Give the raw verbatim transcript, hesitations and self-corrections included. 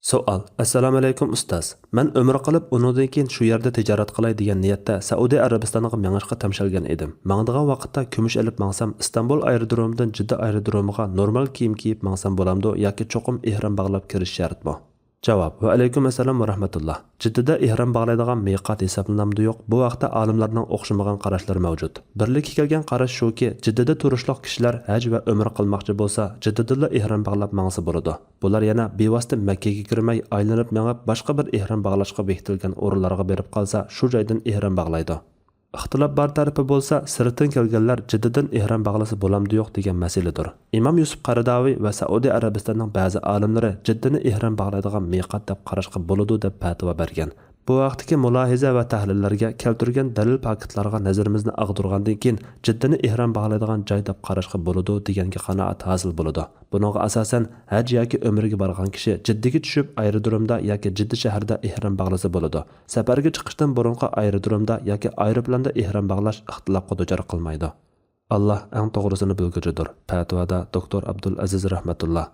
سوئال. ئەسسالامۇئەلەيكۇم ئۇستاز. مەن ئۆمرە قىلىپ، ئۇنىڭدىن كېيىن شۇ يەردە تىجارەت قىلاي دېگەن نىيەتتە سەئۇدى ئەرەبىستانىغا مېڭىشقا تەمشەلگەن ئىدىم. ماڭىدىغان ۋاقىتتا كۈمۈش ئېلىپ ماڭسام، ئىستانبۇل ئايرودرومىدىن جىددە ئايرودرومىغا نورمال كىيىم كىيىپ ماڭسام بولامدۇ ياكى چوقۇم ئېھرام باغلاپ كىرىش شەرتمۇ؟ جاۋاب. ۋەئەلەيكۇم ئەسسالام ۋە رەھمەتۇللا. جىددىدە ئېھرام باغلايدىغان مىقات ھېسابلىنامدۇ يوق، بۇ ھەقتە ئالىملارنىڭ ئوخشىمىغان قاراشلىرى مەۋجۇت. بىرلىككە كەلگەن قاراش شۇكى، جىددىدە تۇرۇشلۇق كىشىلەر ھەج ۋە ئۆمرە قىلماقچى بولسا، جىددىدىلا ئېھرام باغلاپ ماڭسا بولىدۇ. بۇلار يەنە بىۋاسىتە مەككىگە كىرمەي، ئايلىنىپ مېڭىپ، باشقا بىر ئېھرام باغلاشقا بېكىتىلگەن ئورۇنلارغا بېرىپ قالسا، شۇ جايدىن ئېھرام باغلايدۇ. ئىختىلاپ بار تەرىپى بولسا، سىرتتىن كەلگەنلەر جىددىدىن ئېھرام باغلىسا بولامدۇ يوق دېگەن مەسىلىدۇر. ئىمام يۈسۈپ قەرداۋى ۋە سەئۇدى ئەرەبىستاننىڭ بەزى ئالىملىرى جىددىنى ئېھرام باغلايدىغان مىقات دەپ قاراشقا بولىدۇ دەپ پەتىۋا بەرگەن. بۇ ھەقتىكى مۇلاھىزە ۋە تەھلىللەرگە كەلتۈرگەن دەلىل پاكىتلارغا نەزىرىمىزنى ئاغدۇرغاندىن كېيىن، جىددىنى ئېھرام باغلايدىغان جاي دەپ قاراشقا بولىدۇ دېگەنگە قانائەت ھاسىل بولىدۇ. بۇنىڭغا ئاساسەن، ھەج ياكى ئۆمرىگە بارغان كىشى جىددىگە چۈشۈپ، ئايرودرومدا ياكى جىددە شەھىرىدە ئېھرام باغلىسا بولىدۇ. سەپەرگە چىقىشتىن بۇرۇنقى ئايرودرومدا ياكى ئايروپىلاندا ئېھرام باغلاش ئىختىلاپقا دۇچار قىلمايدۇ. ئاللا ئەڭ توغرىسىنى بىلگۈچىدۇر. پەتىۋادا دوكتور ئابدۇلئەزىز رەھمەتۇللا.